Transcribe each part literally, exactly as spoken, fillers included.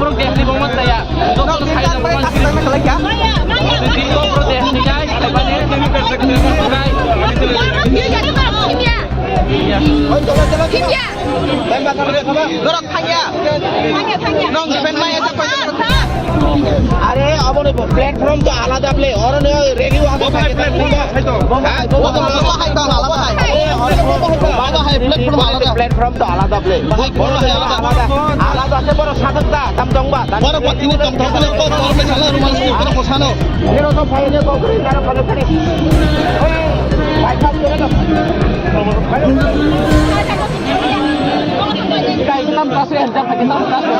Borok desni bongma chaya. Joto no sai na bongma sini. Sini ko borok desni jai, sai bani. India. Borok thangya. Thangya, thangya. Nong defend mai asa koi. Are, abo ni platform to alada ble. Oro no rally wa. Bo hai platform hai to. Ha? Bo hai to alada. Are, oro bo hai to. Bo hai platform alada. Platform to alada ble. Bo hai alada. Alada se borok sadak da. Tam tong ba. Borok ba tini tam tong ba. Ko borok le sala rumal se. Ko sano. Nero to phai ne ko kri daro phai kri. Hey, phai kri daro. Kai tam ta se, tam ta se.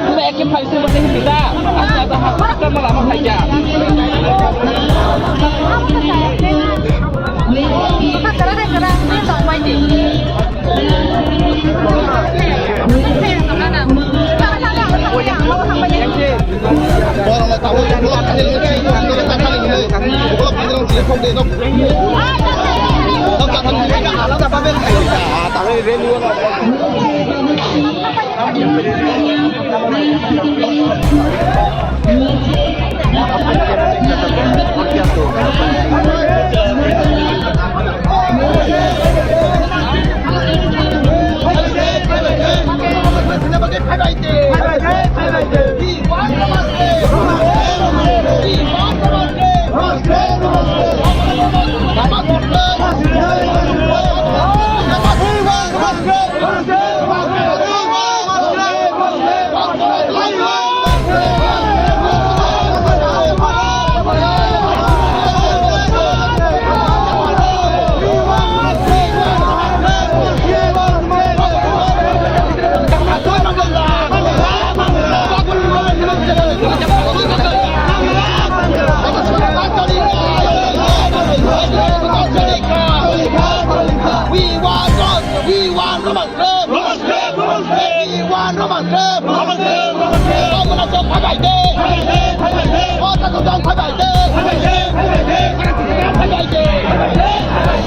Tuma eki phai se bani kita. Asa ta ha ka mala ma phai ya. Kara kara ni tong mai di. We want Roma, we want Roma. Roman Club, Roman Club. We want Roman Club. Roman Club, Roman Club. Roman Club, bye bye day. Bye bye day, bye bye day. Roman Club, bye bye day. Bye bye day, bye bye day. Bye bye day.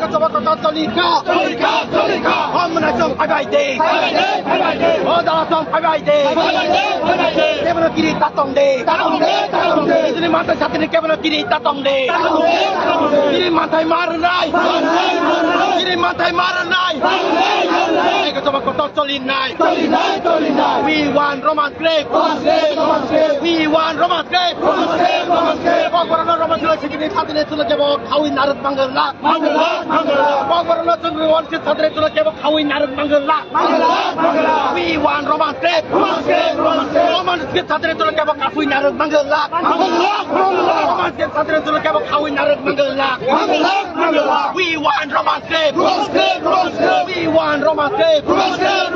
Choli ka, choli ka, choli ka. O mwnai chong phai bai de. Phai bai de, phai bai de. O dala chong phai bai de. Phai bai de, phai bai de. Kebono kiri ta tong de. Ta tong de, ta tong de. Nini mantai satini kebono kiri ta tong de. Ta tong de, ta tong de. Nini mantai mar nai. Mar nai, mar nai. Nini mantai mar nai. Mar nai, mar nai. Eko choma kotor choli nai. Choli nai, choli nai. We want Roman grave. Roman grave, Roman grave. We want Roman grave. Roman grave, Roman grave. Kokborokno Roman grave sikini satini sulo jebo khawi narwk mangal la. Mangal la. Kokborokno chwng Roman script satri tulo kebo khawi narwk mangwlak. We want Roman script. Roman script satri tulo kebo khawi narwk mangwlak. Roman script satri tulo kebo khawi narwk mangwlak. We want Roman script. We want Roman script. Roman script.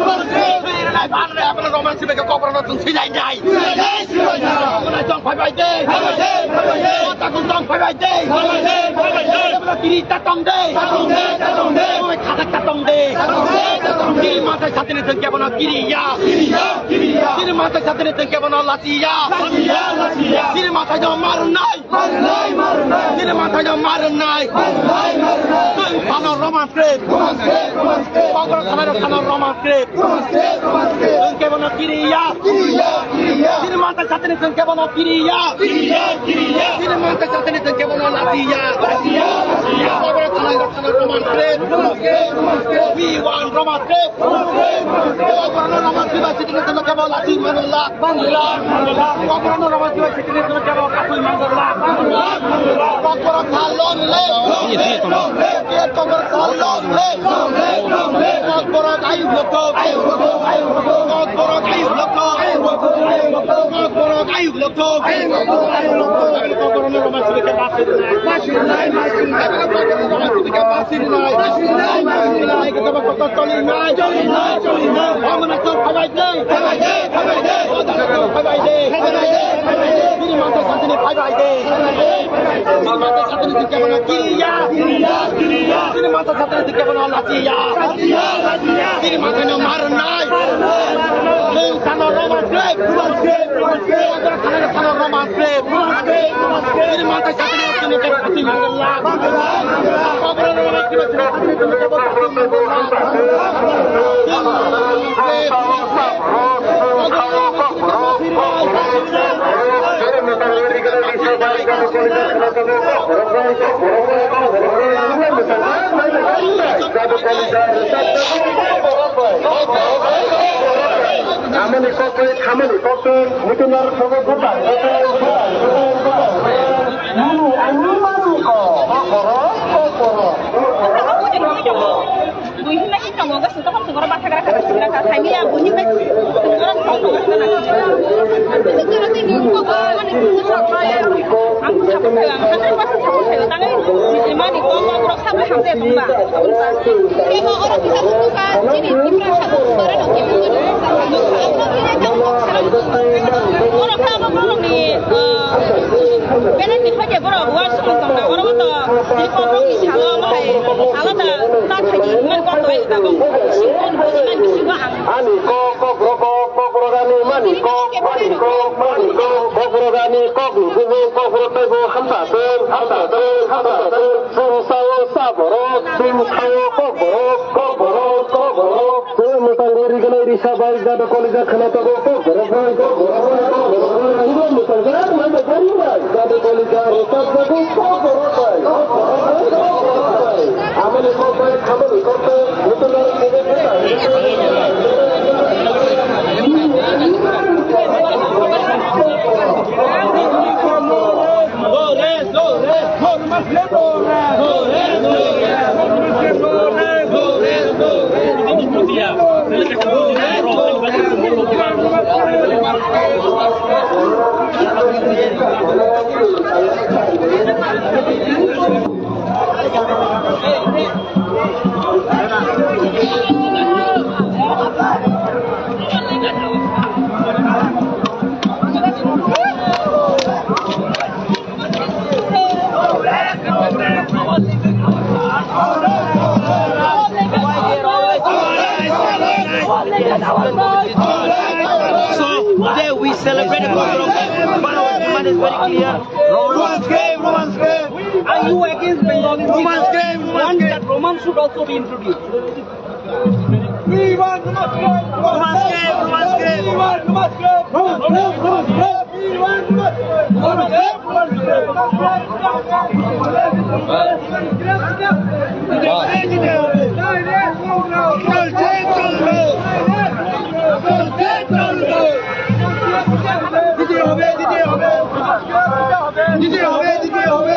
Kokborokno chwng swinai nai. Swinai nai, swinai nai. Omonai tong phai bai de. Phai bai de, phai bai de. O takung tong phai bai de. Phai bai de, phai bai de. Ebla kiri ta tong de. Ta tong de, ta tong de. Oi khadak ta tong de. Ta tong de, ta tong de. Kiri matai satini thwng kebono kiri ya. Kiri ya, kiri ya. Kiri matai satini thwng kebono lasi ya. Lasi ya, lasi ya. Kiri matai no marun nai. Marun nai, marun nai. Kiri matai no marun nai. Marun nai, marun nai. Chwng sano Roman script. Roman script, Roman script. Kokborok sanai rok sano Roman script. Roman script, Roman script. Chwng kebono kiri ya. Kiri ya, kiri ya. Chini manta satini chwng kebono kiri ya. Kiri ya, kiri ya. Chini manta satini chwng kebono lasi ya. Lasi ya, lasi ya. Kokborok sanai rok sano Roman script. Roman script, Roman script. We want Roman script. Roman script, Roman script. Kokborok no Roman script ba sitini chwng kebono lasi manwlak. Manwlak, manwlak. Kokborok no Roman script ba sitini chwng kebono kakui manwlak. Manwlak, manwlak. Kokborok sa long live. Long live, long live. Kokborok sa long live. Long live, long live. Kokborok ayuk lokthok. Ayuk lokthok, ayuk lokthok. Kokborok ayuk lokthok. Ayuk lokthok, ayuk lokthok. Kokborok ayuk lokthok. Ayuk lokthok, ayuk lokthok. Kokborok no Roman script ba sitini. Ba sitini, ba sitini. Kokborok no Roman script ba sitini. Ba sitini, ba sitini. Kokborok toli nai. Toli nai, toli nai. Omonai tong phai bai de. Phai bai de, phai bai de. Omonai tong phai bai de. Phai bai de, phai bai de. Bini manta satini phai bai de. Phai bai de, phai bai de. Bini manta satini kebono kiri ya. Kiri ya, kiri ya. Bini manta satini kebono lasi ya. Lasi ya, lasi ya. Bini manta no marun nai. Marun nai, marun nai. Chwng sano Roman script. Roman script, Roman script. Kokborok sanai rok sano Roman script. Roman script, Roman script. Bini manta satini chwng kebono kakui manwlak. Manwlak, manwlak. Kokborok no Roman script ba sitini chwng kebono kakui manwlak. Amoni kokoi, thamoni kokoi, mutunaro sogo buka. Manu, ani manu ko. Kokoro, kokoro. Buihima himna mo gasu tokon sugoro bathagra kha sugura kha saimiya buihima sugoro tokon sugoro na. Ang ko support khayo, ang hundred percent support khayo. Tangwi mani kok kok rok support hamjaya tongba. Kebo oro kisa kutuka chini Tripura sabo sugoro no kebo. Oro kha abo borok ni, ah, Belai ni hoide borok uansukmung tongna, oro bo to Tripura rokni salo omo hai alada ta khaidi hwnmani kok bai tabok. Singkon bujiman bisingo ang. Ani kok, kok rok, kok, kok rok ani mani kok, mani kok, mani kok, kok rok ani kok ni bumung, kok rok tei bo hamsa tong, hamsa tong, hamsa tong. Chwng sao sa borok, chwng sao kok borok, kok borok, kok borok. Chwng mwsang ri gwnai risa bai jado kolija khna tabok kok borok bai, kok borok bai, kok borok bai. Ang bo mwsang jak mai bai gari bai jado kolija rwchap jago kok borok bai, kok borok bai, kok borok bai. Amoni kok bai khamani kok bai mutunaro kebe khe. So today we celebrate the Kokborok, but our demand is very clear. Roman script, Roman script. Are you against Bengali? Roman script, Roman script. Want that Roman should also be introduced. We want Roman script. Roman script, Roman script. We want Roman script. Roman script, Roman script. We want Roman script. Roman script, Roman script. দিতে হবে, দিতে হবে। দিতে হবে, দিতে হবে।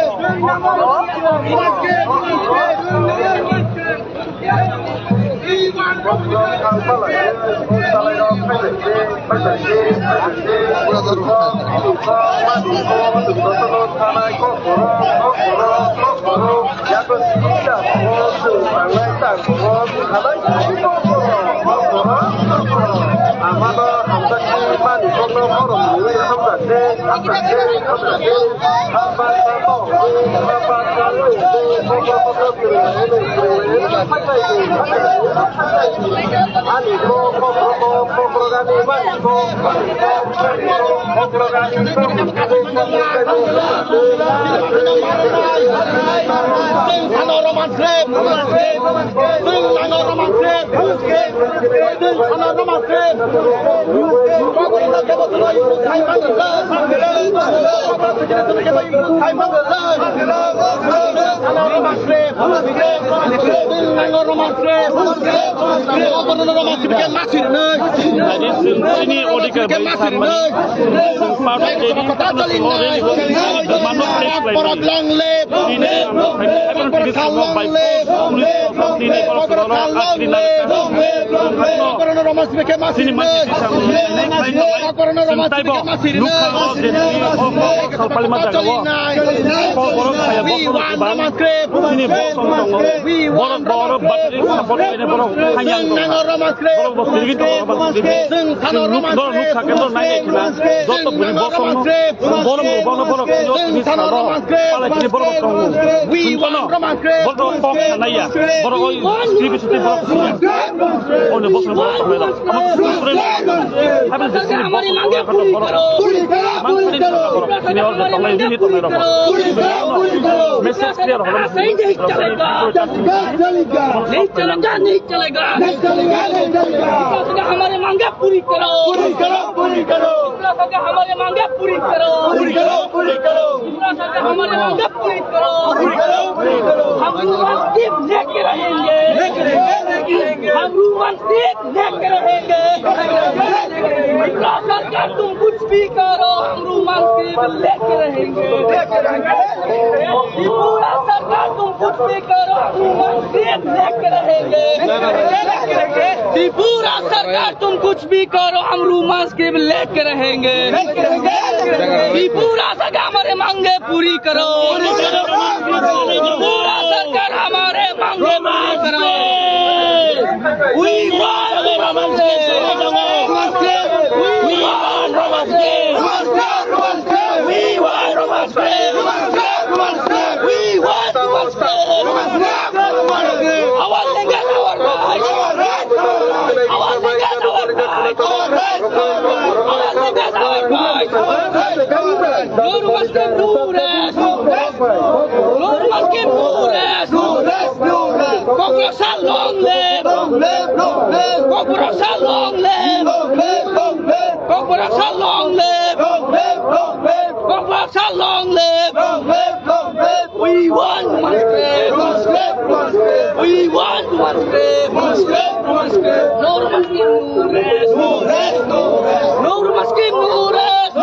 Chini odhikar bai sanmani, chwng party tei rally o demand no place khlaimani. Chini ang khaimani, khaimani tini chwng bai police rok tini borok chwng oro atri nai. Chini mansi tisang nai khlai no bai. Chwng taibo nukha o je tini o, o, o salpali ma jaga o. O borok saya bosong rok kwbang. Chini bosong tongo. Borok borok battery support khlainai borok hayang tongo. Borok bo sirigin tongo, borok sirigin. Chwng nuk, borok nuk sakhe borok nai nai khna. Joto bini bosong no. Borok bo bono borok yo tini salo. Palai tini borok tongo. Chwng kono. Borok kok sanai ya. Borok oi sirigin sirigin borok. Oni bosong borok tongo. Amo sirigin sirigin. Habil sirigin borok tongo. Borok. Mansani borok. Sini borok tongo. Ini tongo borok. Message clear holo. नहीं चलेगा, नहीं चलेगा। नहीं चलेगा, नहीं चलेगा। विकास का हमारे मांगे पूरी करो। पूरी करो, पूरी करो। विकास का हमारे मांगे पूरी करो। पूरी करो, पूरी करो। विकास का हमारे मांगे पूरी करो। पूरी करो, पूरी करो। हम रूमाल सिर्फ लेके रहेंगे। लेके रहेंगे, लेके रहेंगे। हम रूमाल सिर्फ लेके रहेंगे। विकास सरकार तुम कुछ भी करो, हम रूमाल सिर्फ लेके रहेंगे। त्रिपुरा सरकार तुम कुछ भी करो, हम रूमाल सिर्फ लेके रहेंगे। त्रिपुरा सरकार तुम कुछ भी करो, हम रूमाल सिर्फ लेके रहेंगे। त्रिपुरा सरकार हमारे मांगे पूरी करो। त्रिपुरा सरकार हमारे मांगे पूरी करो। We want Roman script. We want Roman script. We want Roman script. We want Roman script. Our language, our rights. Our language, our rights. Our language, our rights. No Roman script, no rest. No Roman script, no rest. Kokroksa long live! Long live, long live! Kokroksa long live! Long live, long live! Kokroksa long live! Long live, long live! Kokroksa long live! Long live, long live! We want Roman script! Roman script, Roman script! We want Roman script! Roman script, Roman script! No Roman script, no rest! No rest, no rest! No Roman script, no rest!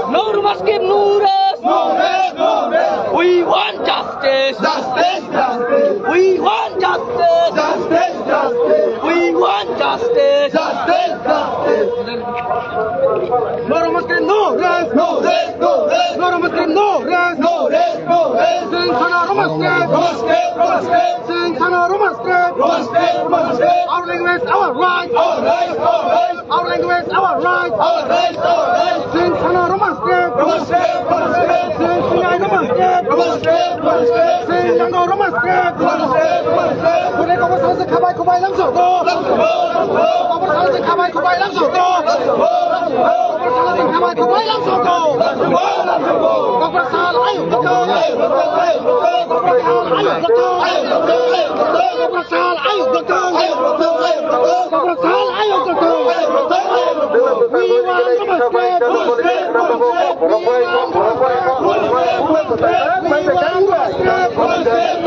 No Roman script, no rest! No rest, no rest! We want justice! Justice! Justice! We want justice! Justice! Justice! We want justice! Justice! Justice! No Roman script, no rest! No rest! No rest! No Roman script, no rest! No rest! No rest! Sing Sana Roman script! Roman script! Roman script! Sing Sana Roman script! Roman script! Roman script! Our language, our right! Our right! Our right! Our language, our right! Our right! Our right! Sing Sana Roman script! Roman script! Roman script! Sing Sinai Roman script! Roman script! Roman script! Sing Yango Roman script! Roman script! Roman script! Kure kobo sa se khabai khubai lam sogo! Lam sogo! Lam sogo! Kobo sa se khabai khubai lam sogo! Lam sogo! Lam sogo! Kobo sa se khabai khubai lam sogo! Lam sogo! Lam sogo! Kobo sa ayuk sogo! Ayuk sogo! Ayuk sogo! Kobo sa ayuk sogo! Ayuk sogo! Ayuk sogo! Kobo sa ayuk sogo! Ayuk sogo! Ayuk sogo! Kobo sa ayuk sogo! Ayuk sogo! Ayuk sogo! We want Roman script! Roman script! Roman script!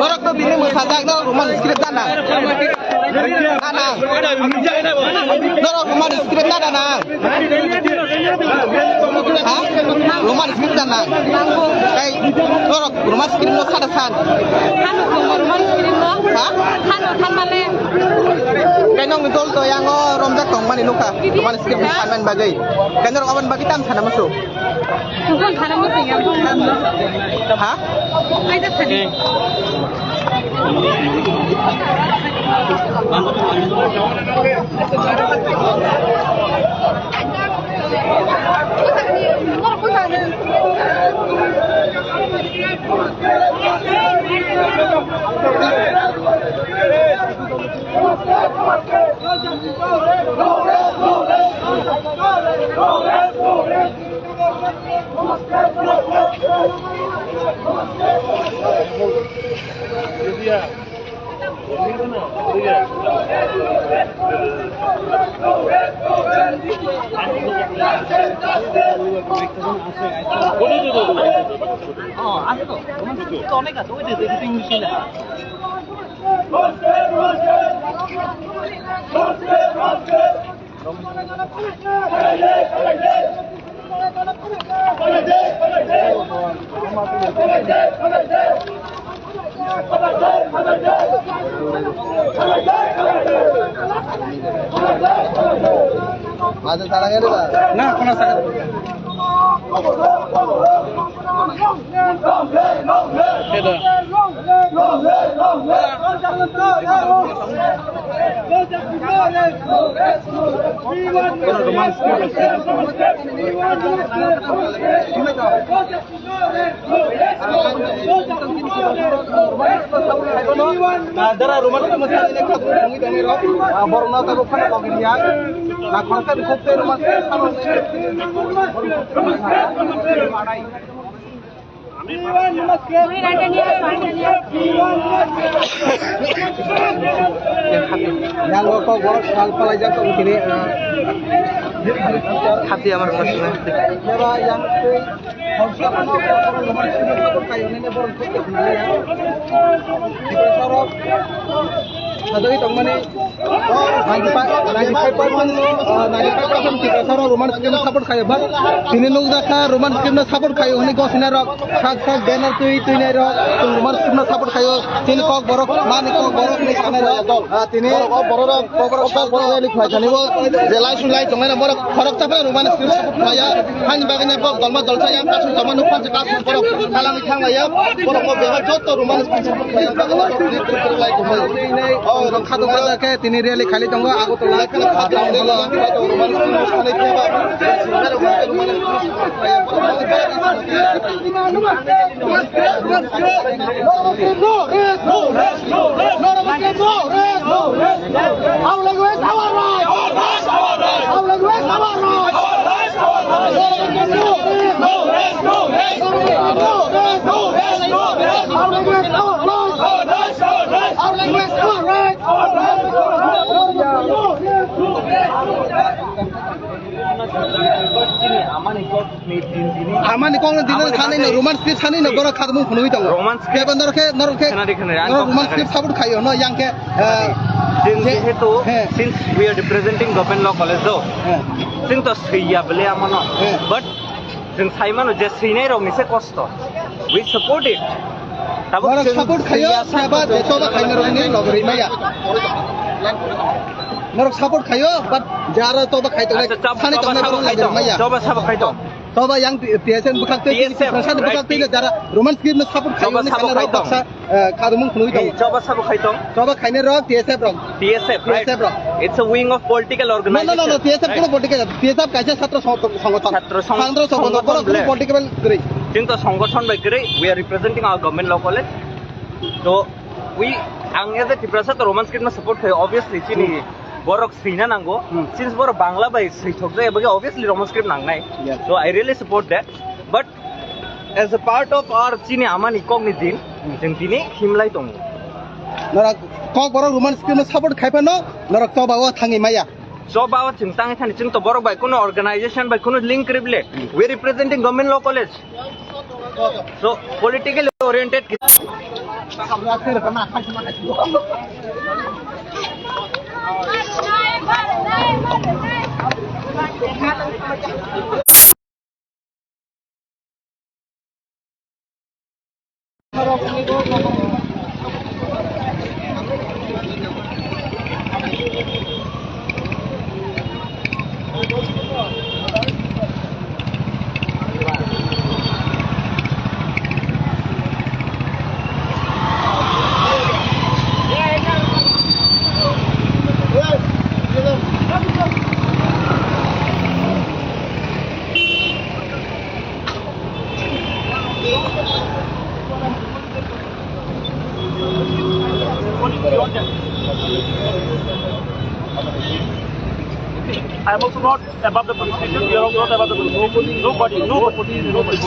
Borok to bini mwsajak, norok Roman script dana. Dana. Norok Roman script dana na. Ha? Roman script dana. Kai norok Roman script no sada san. Hano tongo Roman script no. Ha? Hano thanmale. Kai nong dol to yango romjak tong mani nukha. Roman script sanman bagwi. Kai norok aban bagwi tam sana musu. Tungkol thana mo tengya. Ha? Kaisa thani. Maju sarang ini, Pak. Nah, kena sakit. Dara Roman sama sa ini kau tunggu dong, Ro. Borok no tabuk khana login ya. Na khoroksa bukuk tei Roman sama sa ini. Yang kau borok sal palai jak tong sini. Khati amar khati. Sadoi tongmani ninety-five, ninety-five percent no, ah, ninety-five percent Tiprasa rok Roman script no support khayo, but tini nukjakha Roman script no support khayo hwnwi gosina rok sak sak banner twi twi nai rok Roman script no support khayo. Tini kok borok mani kok borok ni sanai rok, ah, tini borok borok rok kok borok rally khwlai thani bo je lai su lai tongnai rok borok khorok chapra Roman script support khlaiya. Hani bagwi no borok dolma dolsa yang kasu tongma nukha je kasu borok kalangni thang laiya. Borok bo bebak joto Roman script support khlaiya. Oh, khadok khadok khe tini rally khali tongo Agartala town hall o. Our language, our right. Our language, our right. Our language, our right. Our language, our right. Amani kok ni din dini. Amani kok ni din Amani thani kok ni no Roman script thani no borok khadmung phunui tongo. Roman script. Kebo norok khe, norok khe, Khena di, khena di, ang norok kok Roman khena di. Script support khayo no yang khe, eh, Din je-, jehetu he. Since we are representing Government Law College do. He. Chwng to swiya bele amano. He. But chwng saimano je swinai rok ni se kosto. We support it. Tabuk Norok chwng support khayo, swiya saba sakto je toba khainai rok ni logori maya. Norok support khayo, but jara toba khai tongnai Acha, chab-, thani choba tongnai sabo borok khai logori tong, maya. Choba sabo khai tong. Toba yang T S F bwkhak twi, T S F, Tiprasa ni right, bwkhak twi T-, jara Roman script no support khai choba ni sabo sana khai rok tong. Baksa, eh, khadumung khunui tong. Hey, choba sabo khai tong. Choba khainai rok T S F rok. T S F, right. T S F rok. It's a wing of political No, no, no, no, organization. T S F Right. Kuno political, T S F kaisa chhatra song-, songgothon. Chhatra song-, Chhatra songgothon, songgothon borok kuno ble. Political kwrwi. Chwng to songgothon bai kwrwi, we are representing our Government Law College. To we, ang as a Tiprasa to Roman script no support khai, obviously, chini Hmm. borok swina nango. Hmm. Since borok Bangla bai swithok jaya, bagi obviously Roman script nangnai. Yes. So I really support that. But as a part of our chini amani kokni din, Hmm. chwng tini himlai tongo. Norok kok borok Roman script no support khai phano, norok choba o thangwi maya. Choba o chwng tangwi thani, chwng to borok bai kuno organization bai kuno link kwrwi ble. Hmm. We representing Government Law College. So, politically oriented. I am also not above the constitution, we are also not above the constitution. Nobody, nobody, nobody.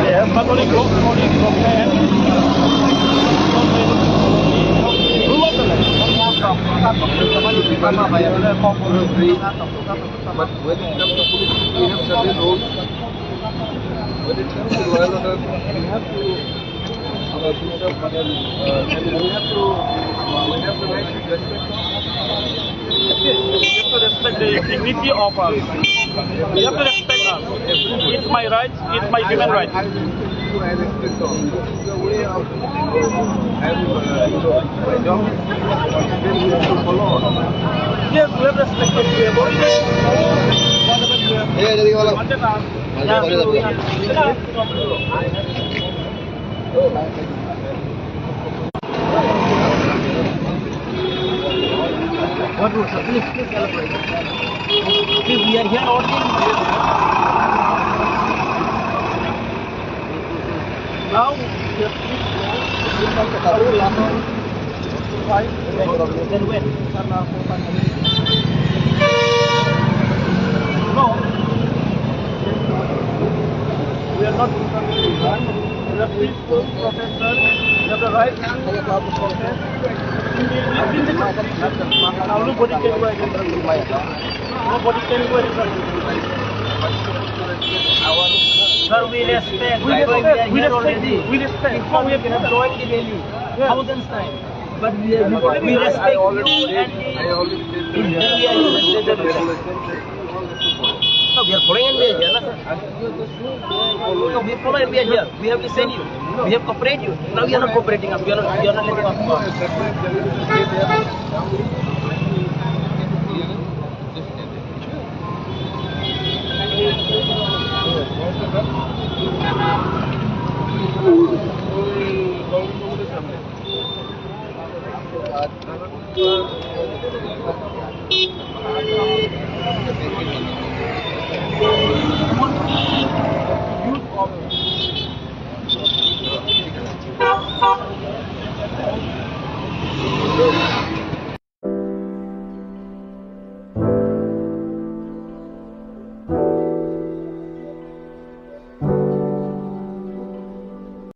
Yes, but only go, only go. Rule of the land. But when it comes to politics, we have certain rules. When it comes to law and order, we have to, uh, do some, uh, and we have to, uh, we have the right to respect. We have to respect the dignity of us. We have to respect us. It's my right. It's my human right. I, I, I respect all. This is the way of, and, uh, you know, my job is to follow. Yes, we have respected. We have always, whatever we have wanted, uh, we have to, we have to We are here only now. No. We are not. You have peaceful protest, sir. You have the right to protest. Nobody can go against you. Nobody can go against you. Sir, we respect. We respect. We respect. We respect. Before we have joined the rally, thousands times. But we, we respect you and the, and we are your representative. No, we are following and we are here, na, sir? No, we follow and we are here. We have listened you. We have cooperated you. Now you are not cooperating us. You are not, you are not letting us go.